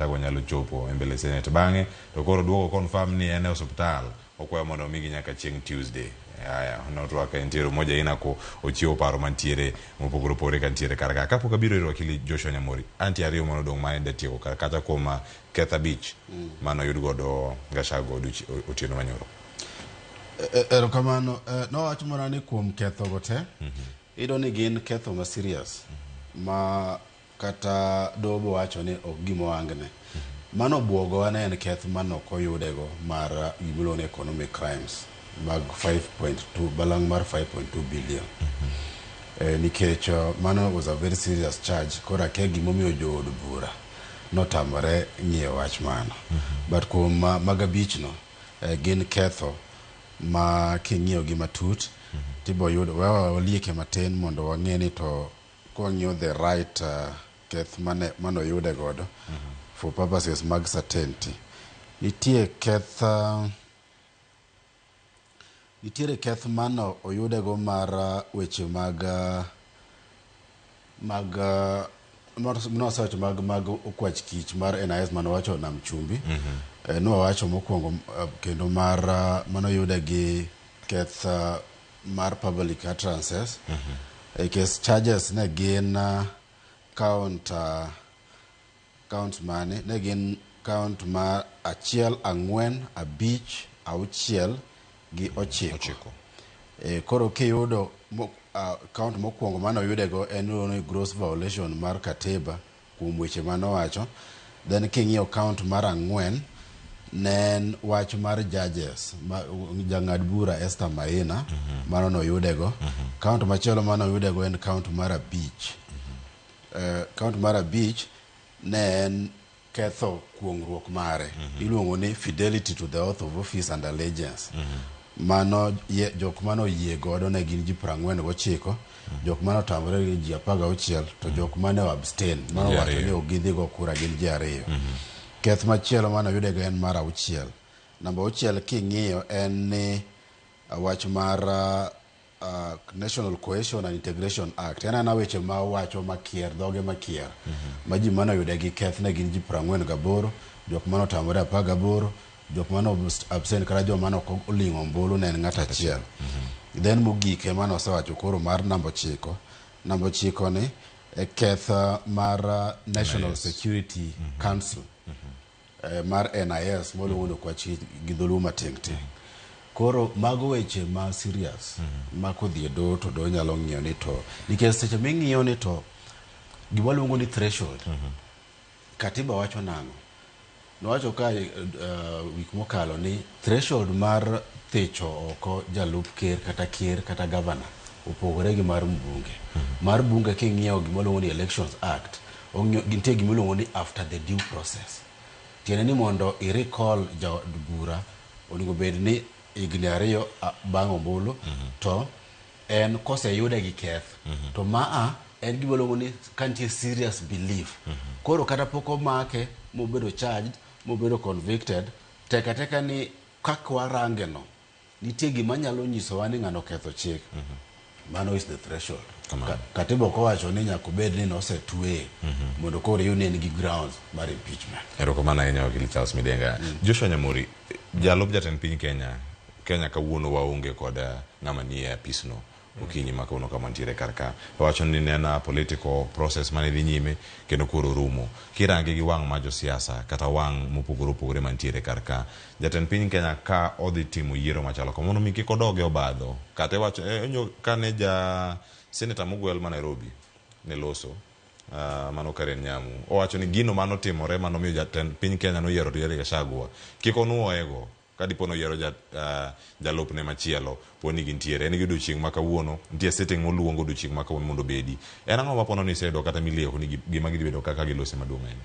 Gachagua nyalo chopo e mbele Senate bang'e to koro duogo confirm ni en e osuptal okwayo mondo omigi nyaka chieng' Tuesday. Aya, notwak entiere Umoja Inako ochiwo paro mantiere mopogore opogore kantiere kar ka. Kapok abiro ir wakili Joshua Nyamori, antie ariyo manodong' ma datieko kar kacha kuom keth abich mane oyud godo Gachagua otieno manyoro. Erokamano. Nowach mana ni kuom ketho go te, iyudo ni gin ketho ma serious ma kata doho bowacho ni ok gima oangne. Mano obuogowa ne en keth mane ok oyudego mar gima iluongo ni economic crimes mag 5.2 balang' mar 5.2 billion. Nikech mano was a very serious charge koro akia gimomiyo jood bura notamore ng'iyo wach mano. But kuom mag abich no gin ketho ma king'iyo gi matut tiboyudo wewa walieke matin mondo wang'e ni to kwang'iyo the right keth mane manoyude godo for purposes mag certainty. Nitie keth nitiere keth mano oyudego mar weche mag mag nosewacho mag mag okwach kich mar NIS manowacho Nam Chumbi. Nowacho mokwongo kendo mar manoyude gi keth mar public utterances. E case charges ne gin count count mane ne gin count mar 1, 4, 5, 6 gi 9. Ochiko. Koro kiyudo count mokwongo manoyudego en iluongo ni gross violation mar katiba kuom weche manowacho. Then king'iyo count mar 4 ne en wach mar judges jang'ad bura Esther Maina mano noyudego. Count machielo manoyudego en count mar 5. Count mar 5 ne en ketho kuong'ruok mare. Iluongo ni fidelity to the oath of office and allegiance. Mano jok mane oyie godo ne gin ji 49, jok mane otamore gin ji 16, to jok mane o abstain mane Ji owacho ni ariyo. ok gidhi go kura gin ji 2. Keth machielo mane oyudego en mar 6. Namba 6 king'iyo en ni wach mar National Cohesion and Integration Act. En ana weche ma wacho makier, dhoge makier. Ma ji mane oyude gi keth ne gin ji 48, jok mane otamore 18, jok mane abstain kata joma ne ok oling'o ombulu ne en ng'ato achiel. Then mogik ema nosewacho koro mar namba 9. Namba 9 ni e keth mar National NIS. Security Council. Mar NIS moluongo ni okwach gi dholuo mating' ting'. Koro mago weche ma serious ma kodhi e doho to doho nyalo ng'iyo ni to nikech seche ming'iyo ni to gima luongo ni threshold katiba wacho nang'o? Nowacho ka wik mokalo ni threshold mar thicho oko jalup ker kata ker kata gavana opogore gi mar mbunge. Mar bunge king'iyo gima luongo ni Elections Act, ong'iyo nitie gima iluongo ni after the due process. Tiende ni mondo i recall jaod bura onego bed ni higni 2 bang' ombulu to en koseyude gi keth to maa en gima iluongo ni ka nitie serious belief. Koro kata pok omake mobedo charged mobedo convicted, tek ateka ni kaka warange no nitie gima nyalo nyisowa ni ng'ano oketho chik. Mano is the threshold. Katiba ok owacho ni nyaka obed ni nosetweye mondo koro iyud ni en gi grounds mar impeachment. Erokamano ahinya wakili Charles Midenga. Joshua Nyamori, jalup jatend piny Kenya, Kenya kawuono waonge kod ng'ama nie apisno okinyi ma kawuono kama ntiere kar ka. Owacho ni ne en a political process mane dhi nyime kendo koro rumo. Kirange gi wang' ma josiasa kata wang' mopogore opogore mantiere kar ka, jatend piny Kenya ka odhi timo yiero machalo kama mondo mi kik odog e obadho kata iwacho kane ja senator mogwel ma Nairobi ne loso mano Karen Nyamu owacho ni gino manotimore manomiyo jatend piny Kenya noyiero Rigathi Gachagua kik onuoyego ka dipo noyiero jalupne machielo po ni gintiere en gi odiochieng' ma kawuono nitie sitting moluongo odiochieng' ma kawuono mondo obedi en ang'o ma pono ni iseyudo kata milieko ni gima gidhi bedo kaka gilose maduong' ahinya?